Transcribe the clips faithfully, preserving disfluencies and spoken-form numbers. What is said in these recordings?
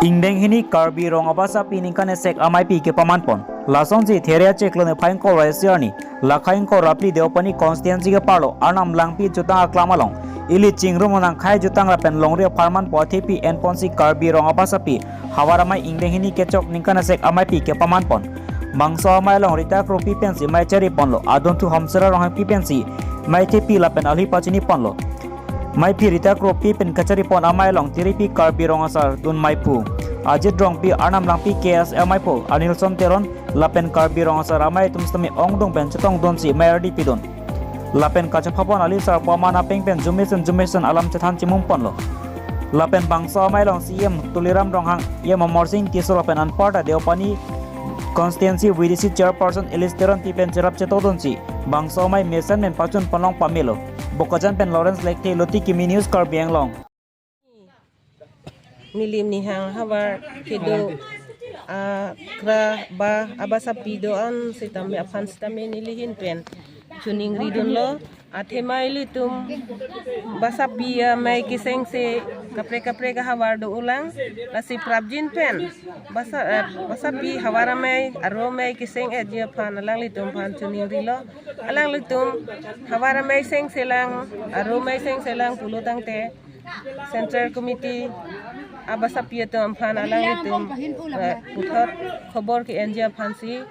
Ingdeng hini Karbi Rong Abasapi ningkan esek amaipi kepaman pon. Lasonsi Theria chiklo niphai ingkoi ra isi arni, Lakha ingkoi ra phli Deopani constituency keparlo Arnam Langpi jutang aklam along ili chingrum nangkhai jutang lapen longri apharman po athepi enponsi Karbi Rong Abasapi havar amei ingdeng hini kechok ningkan esek amaipi kepaman pon. Bangso amei along Rita Kropi pensi mei chari ponlo, adunthu Hamsera Ronghangpi pensi mei thepi lapen alhi pachini ponlo. Meiphi Rita Kropi pen kachari pon amei along tiripi Karbi Rong Asar dun meiphu Ajit Rongpi, Arnam Langpi K S A meiphu Anilson Teron lapen Karbi Rong Asar amei atum sitame ongdung pen chetongdunsi mei ardi pidun. Lapen kachepha pon ali sar poman apeng pen jumesen jumesen alam chethan chimum ponlo. Lapen bangso amei along C M Tuliram Ronghang, E M Amarsing Tisso lapen anparta Deopani constituency V D C chairperson Elis Teronpi pen cherap chetongdunsi bangso amei mesen pen pachun ponlong pamelo. Bokajan pen Lawrence Lekthe, Loti Kimi News, Karbi Anglong. Nilim Nihang havar kedo, ah, kra ba abasapi do-an sitame aphan sitame nelihin pen choningri dunlo. Athema ilitum basapi amei kesengse kaprek kaprek ahavar do-olang, lasi prapjin pen basa, eh, basapi havar amei aro amei keseng-etji aphan alanglitum aphan choningrilo. Alanglitum havar amei sengselang, aro amei sengselang pulo tangte Central Committee abasapi atum aphan alanglitum, eh, puthot khobor ke-enji aphansi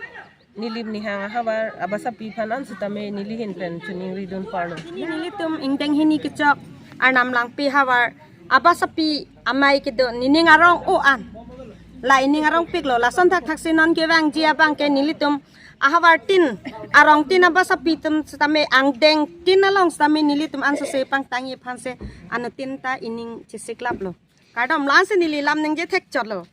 Nilim Nihang ahavar abasapi aphan an sitame nelihin pen choningri dun parlo. Nelitum ingdeng hini kechok Arnam Langpi havar abasapi amei kedo nening arong o-an, la nening arongpiklo. Lason thakthaksi non kevangji abang ke nelitum ahavar tin, arong tin abasapi atum sitame angdeng tin along sitame nelitum ansose pangtangji aphansi anuttin ta nening chesiklaplo. Kardom, la-ansi neli lam ningje thekchotlo.